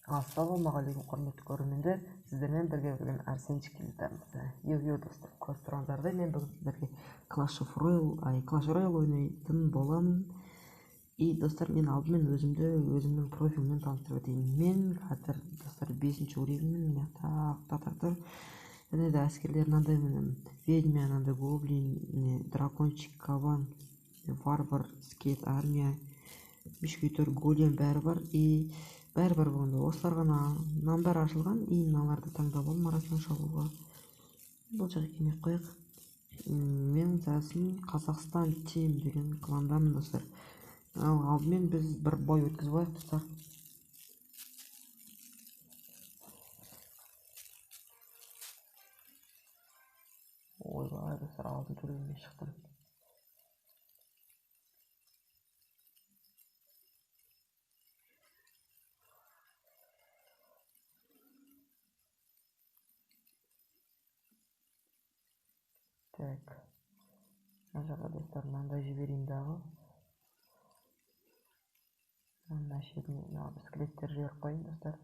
Ассалаумағалейкум, құрметті көрермендер. Сіздермен бірге бүгін Арсенчик келді. Йо-йо достар, көріп тұрғандардай мен бүгін сіздерге Clash of Royale, Clash Royale ойнайтын боламын. И достар, мен алдымен өзімді өзімнің профиліммен таныстырып өтейін. Мен қазір достар 5-ші уровеньмін. Мына так. Және де әскерлер мынандай, міне ведьма, мынандай гоблин, міне дракончик, кабан, варвар, скелет, армия, мушкетер, голем бәрі бар. И бәрі бар болғанда осылар ғана, мынаның бәрі ашылған. И мыналарды таңдап алдым арасынан шабуға. Бұл жаққа келмей қояйық. Мен сосын Қазақстан Тим деген кландамын достар. Ал алдымен біз бір бой өткізіп алайық достар. Ойбай достар, алтын төлемей шықтым. Так, мына жаққа достар мынандай жіберейін дағы. Мына шетіне мына скелеттер жіберіп қояйын достар.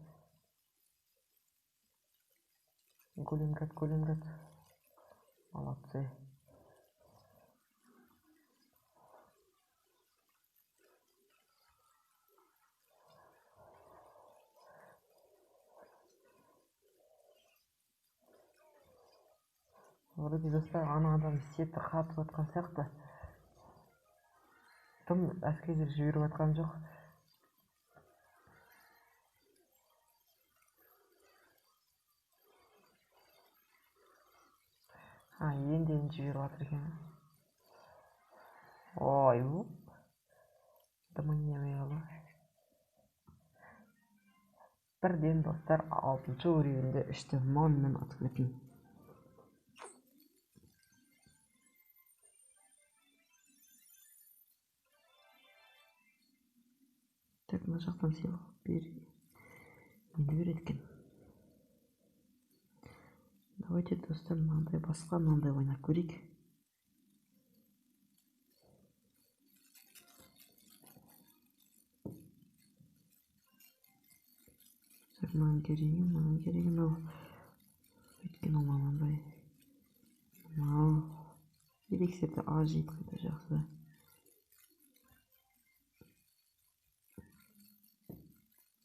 Големгат, големгат. Молодцы. Вроде достар ана адам сеті қатып жатқан сияқты. Тым әскерлер жіберіп жатқан жоқ. Енді енді жіберіп жатыр екен. Ой, дым ойнамай қалды. Бірден достар 6-шы уровеньде 3-0-мен атып кеттім. Так, мына жақтан сыйлық бер. Енді береді екен. Давайте достар мынандай басқа мынандай ойнап көрейік. Так, маған керегі, маған керегі мынау. Өйткені ол мынандай. Мынау эликсирді аз жейді қайта жақсы.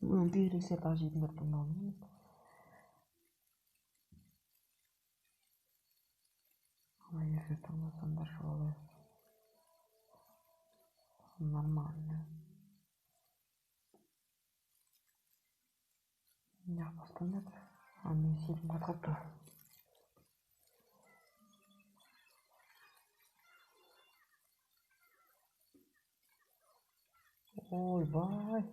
Эликсирді аз жейтіндер таңдалмаймын. Ана жерде таңдасаңдар жолы нормально. Неғып бастан жатыр? А, мен сетім қатып қалыпты. Ойбай.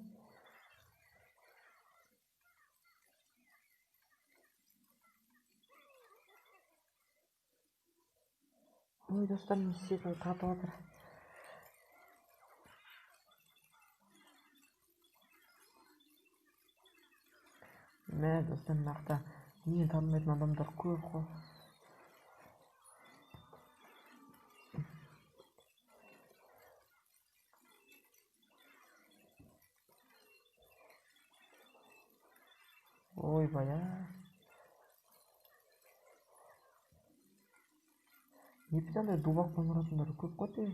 Ой, достар, мен сетім қатып жатыр. Мә, достар, мына жақта мені танымайтын адамдар көп қой. Ойбай, а. Не андай дубақпен ұратындар көп қой те.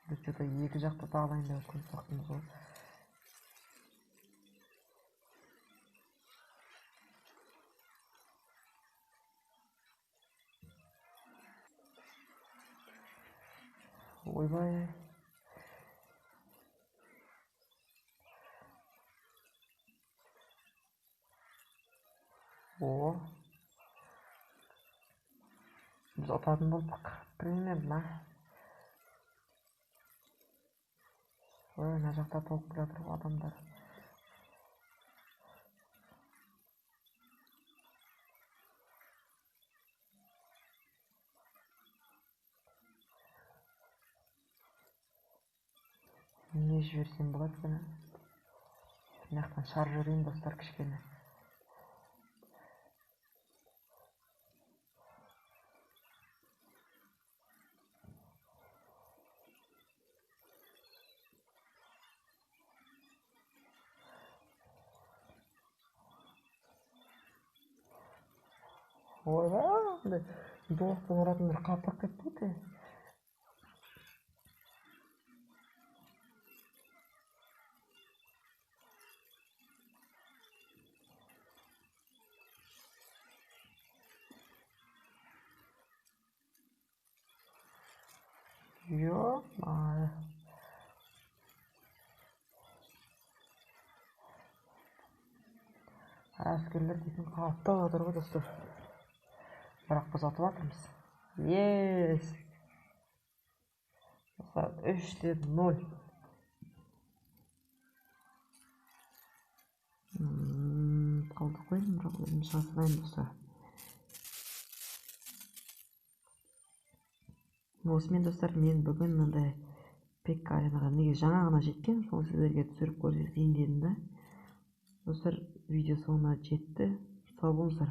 Біз что-то екі жақта тағалайын деп жатқан сияқтымыз ғой. Ойбай. О. Біз ұтатын болдық примерно. Ой, мына жақта толып келе жатыр ғой адамдар. Не жіберсем болады екен? Мына жақтан шар жіберейін достар кішкене. Ойбай, долықтан ұратындар қаптап кетті ғой. Ё-моё. Әскерлер дейтін қаптап жатыр ғой, достар. Бірақ біз атып жатырмыз. Ес. Достар, 3-0. Қалдық қойдым, бірақ өзім шыға салайын, достар. Осымен, достар, мен бүгін мынандай Пекка аренаға неге жаңа ғана жеткен, соны сіздерге түсіріп көрсетейін дедім да. Достар, видео соңына жетті. Сау болыңыздар.